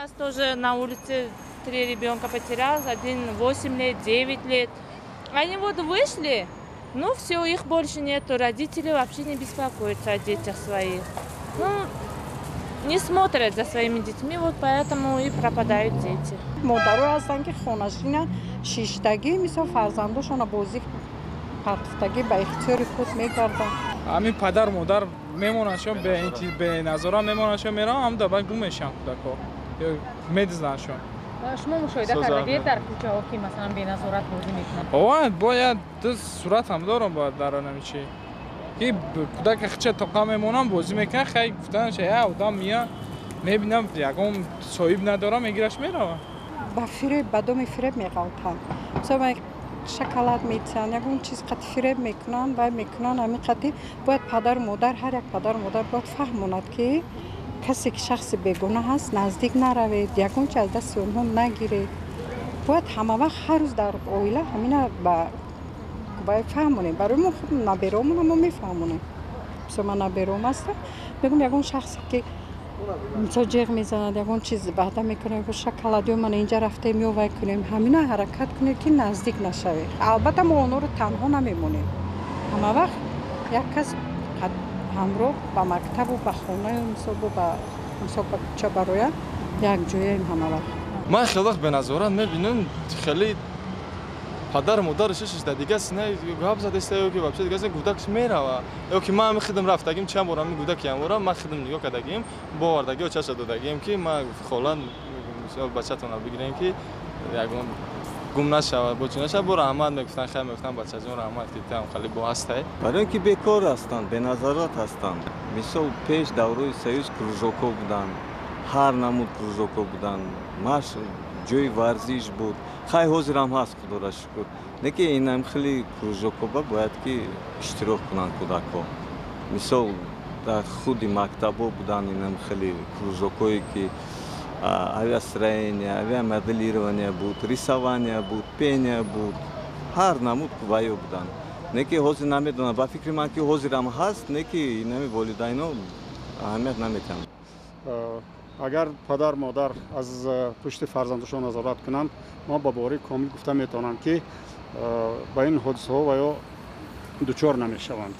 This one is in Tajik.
Нас тоже на улице три ребенка потерялось, один 8 лет, 9 лет. Они вот вышли, ну все, их больше нету, родители вообще не беспокоятся о детях своих. Ну, не смотрят за своими детьми, вот поэтому и пропадают дети. Модаро ҳастанд, ки хонашинанд, шиштагӣ, мисол, фарзандошона бозӣ партуфтагӣ ба ихтиёри худ мегарданд. Ҳамин падар модар мемонандшон, беназора мемонандшон, меравам, ҳам даба гум мешаванд кӯдакҳо ё медизнандшон. Шумо мушоҳида кардагед дар кӯчаҳо, ки масалан беназорат бозӣ мекунанд? О, бояд ду суратам дорам, бояд дар анами чи ки кӯдака хича тоқа мемонам, бозӣ мекунад. Хай, гуфтанаш я одам мия, мебинам, ягон соҳиб надорам, мегираш, мерава. Ба фиреб, ба доми фиреб меғалтанд. Мисол, шоколад метиҳанд, ягон чиз қати фиреб мекунанд, вай мекунанд. Ҳамин қати бояд падару модар, ҳар як падару модар бояд фаҳмонад, ки касе ки шахси бегуна ҳаст, наздик наравед, ягон чи аз дасти онҳо нагиред. Бояд ҳамавақт, ҳар рӯз дар оила ҳамина ба бояд фаҳмонем. Барои мо хуб, наберомона мо мефаҳмонем. Мисол, ман набером ҳастам, мегӯм, ягон шахсе ки, мисол, ҷеғ мезанад, ягон чиз ваъда мекунад, шоколад ё мана инҷа рафтем ё вай кунем, ҳамина ҳаракат кунед, ки наздик нашавед. Албатта, мо онҳоро танҳо намемонем, ҳамавақт як кас ҳамроҳ ба мактабу ба хонаю, мисол, ба, мисол, ба кӯча барояд, якҷояем ҳамавақт. Ман хеле вақт беназорат мебинам, хеле падару модараш шишта, дига сина гап задаиста ё ки вообще дига кӯдакш мерава, ё ки ман хидм рафтагим чанд бор, ҳамин кӯдаки ҳамора ман хидм нигоҳ кардагим, бовардаги очаша додагим, ки ман хола, бачатона бигирем, ки ягон гум нашавад, бо чӣ нашавад. Бо раҳмат мегуфтан, хайр мегуфтан, бачаҷон, раҳмат, ки там хеле бо ҳастай. Барои ин ки бекор ҳастанд, беназорат ҳастанд. Мисол, пеш, даврои союз, кружокҳо буданд, ҳар намуд кружокҳо буданд, маш ҷои варзиш буд. Хай, ҳозирам ҳаст, худоро шукр, не ки инам хеле кружокҳо ба бояд ки иштирок кунанд кӯдакҳо. Мисол, дар худи мактабҳо буданд инам хеле кружокҳое, ки авиастроение, авиамоделирование буд, рисование буд, пение буд, ҳар намуд ваё буданд. Не ки ҳозир намедонам, ба фикри ман, ки ҳозирам ҳаст, не ки инами волидайно аҳамият наметиҳанд. Агар падар модар аз пушти фарзандашон назорат кунанд, ман ба боварии комил гуфта метавонам, ки ба ин ҳодисаҳо ва ё дучор намешаванд.